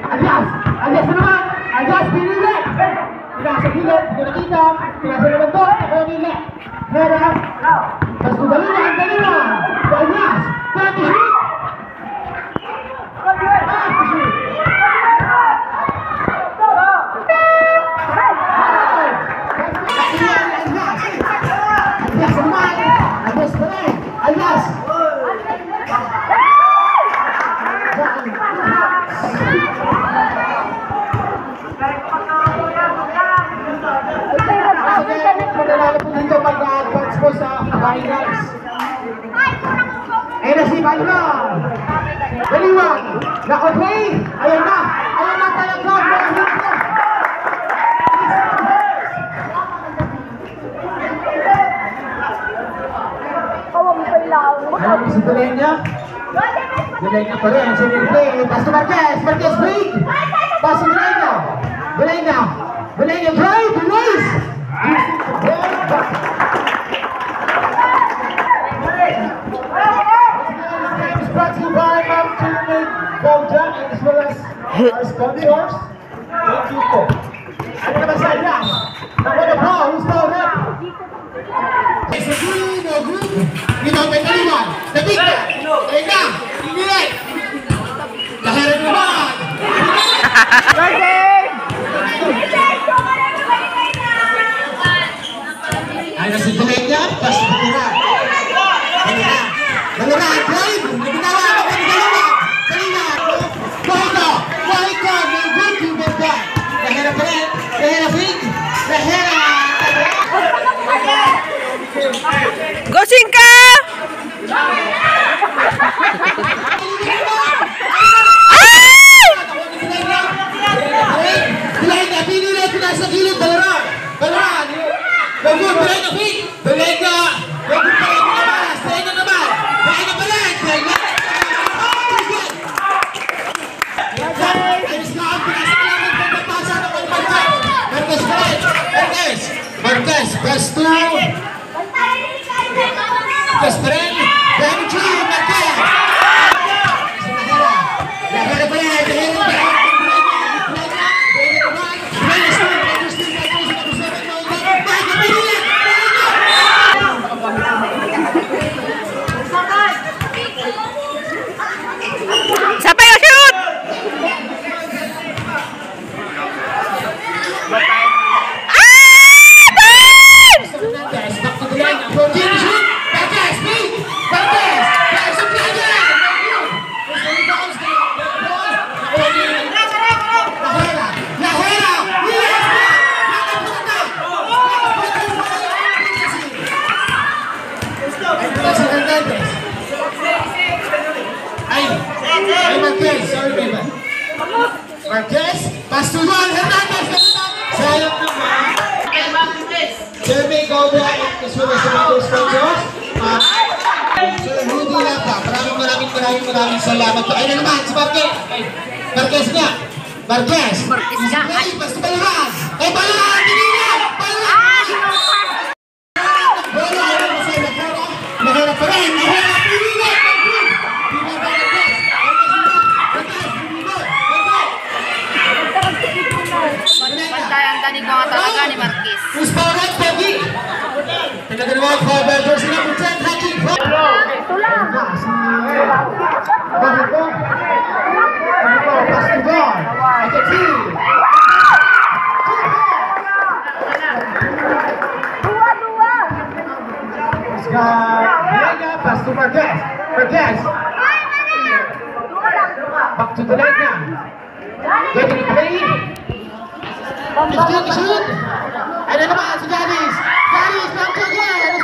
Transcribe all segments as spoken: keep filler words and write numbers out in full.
Alias! Alias na naman! Alias, pinili! Pinasa gilid, hindi ko nakita. Pinasa naman doon, ako yung nili. Pero, mas dalawa, ang dalawa. Alias, thirty feet! Mananalo po dito pag-advance po sa finals. Ayan na si Balra. Baliwan. Nako, play. Ayan na. Ayan na talaga. Ayan si Delenia. Delenia pa rin. Sino yung play? Pass to Marquez. Marquez, play. Pass to Delenia. Delenia. Delenia, play. Delenia. Brought to you by Ma'am Chairman Paul Jack as well as our sponsors. Thank you po. Ano naman sa Elias? Naku, naku, who's fouled up? It's a green, a green. Ito, may taliwan. David, Reyna, Inilay. Lahat naman. Ay, nasa Valeria, pas Valeria. Valeria. Valeria, drive! Naginawa ka pa ni Valeria! Valeria! Buhay ka! Buhay ka! May good you may bad! Nahera pa rin! Nahera fake! Nahera! Go, Singka! Ay! Valeria, pinili ko na sa gilid, Valeria! Valeria! Go, go, Valeria, fake! Belega! Belega! Belega naman! Belega naman! Belega pa rin! Belega! Ayos na ang pinasa namin, pagpapasa ng Marquez! Marquez pa rin! Marquez! Marquez! Best two! Marquez pa rin! Benji! Marquez! Belega pa rin! Belega pa rin! Sapay, o, shoot! Ah! Time! Ay! Ay, Marquez! Sorry, Beba. Marquez! Pastulan! Hernandez! Sayang naman! Jeremy Gauda and as well as the other sponsors. Ah, Sir Rudy Lapa, maraming, maraming, maraming, maraming salamat po. Ayun na naman, si Marquez. Marquez nga. Marquez. Marquez nga. Ay, basta Balaran. Ay, Balaran! Hindi nga! Balaran! Bola, ayun na si Nahera. Nahera pa rin. Nahera, pinili! Pinili! Marquez! Marquez! Pinili! Marquez! Bantayan ka ni Gua talaga ni Marquez. Who's fouled up, Pogi? Taga Dalawa, foul by jersey number ten, Haji. Ito lang. Pass to God. I can see. Dua, dua. He's got Vega, pass to Marquez. Marquez. Back to Vega. Getting play. He's going to shoot. And then naman si Ganis. Ganis, back to again.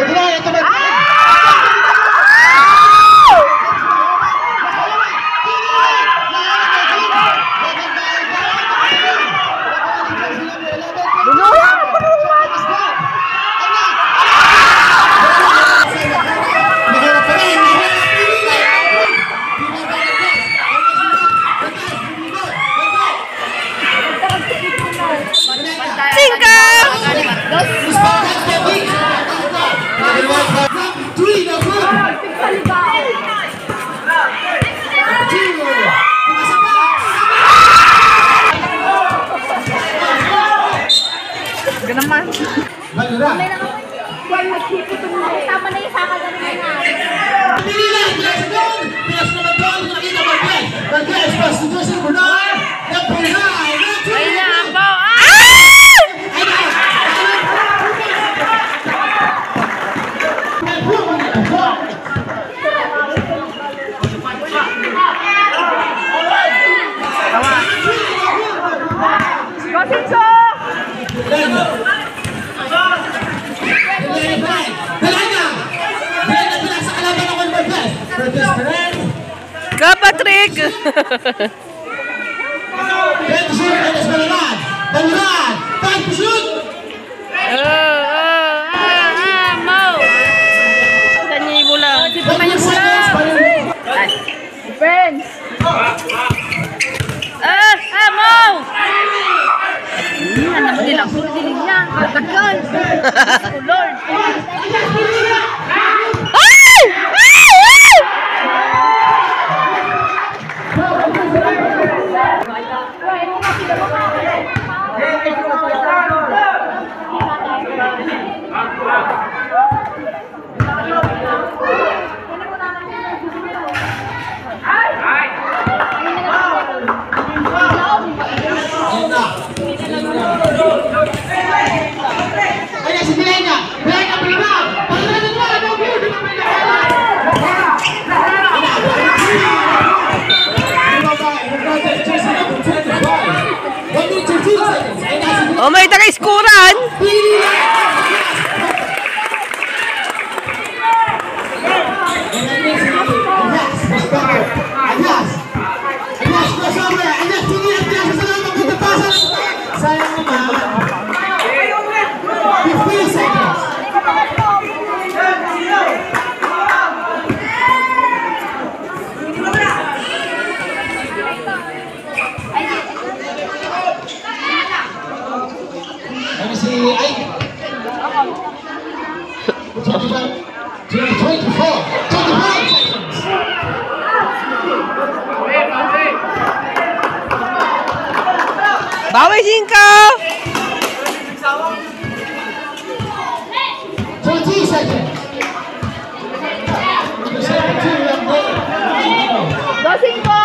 Pagkakaya, ito may Singko! Ganaman. Tama na yung saka ganun na. Ayun na, ambaw. Ah! Go, Singko! Go, Patrick! Oh, oh, ah, ah, Mau! Tanyi mo lang. Defense! Ah, ah, Mau! Hmm, ano mo nila? Dilim niya. Tagal. Oh, Lord. Ay! Ay! Ay! Oh, may taga-iskuran. Sayang naman. Fifteen seconds. Ano si Ike? Twenty-four, twenty-five seconds. Bawi singko. Thirty seconds. Go singko.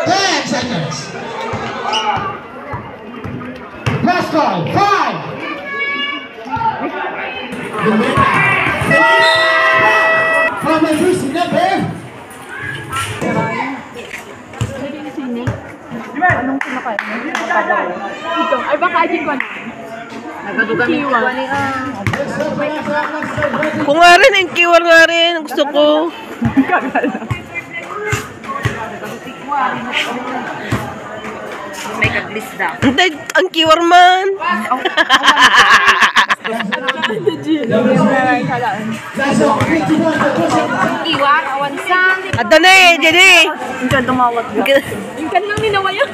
Ten seconds. Last call, five. From the juicy number. Ay, baka akin ko na. Nagadugan mo ko ni, ah. Kung nga rin, yung keyword nga rin, gusto ko. May kablis da. Hindi, ang keyword man. Iwan, awan sa. Ada na eh, jadi. Yung kan tumawag na. Yung kan lang ninawa yan.